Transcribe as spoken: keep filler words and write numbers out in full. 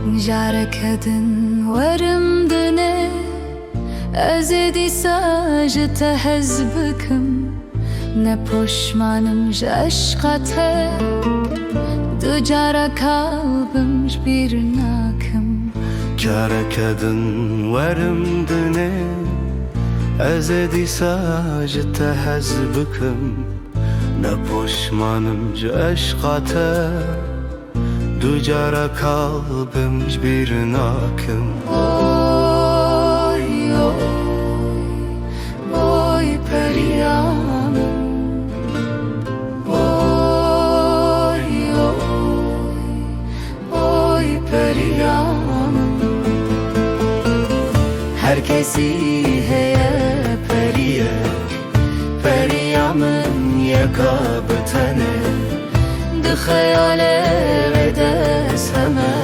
Careke din werim dinê, ez ê dîsa ji te hez bikim. Ne poşman im ji eşqa te, du cara kal bim ji bîr nakim. Careke din werim dinê, ez ê dîsa ji te hez bikim. Ne poşman im ji eşqa te, du cara kal bim ji bîr nakim. Oy, oy, oy, periya min. Oy, oy, oy, periya min. Her kesî heye periyek, periya min yeka bi tenê. Di xeyalê ve dest heme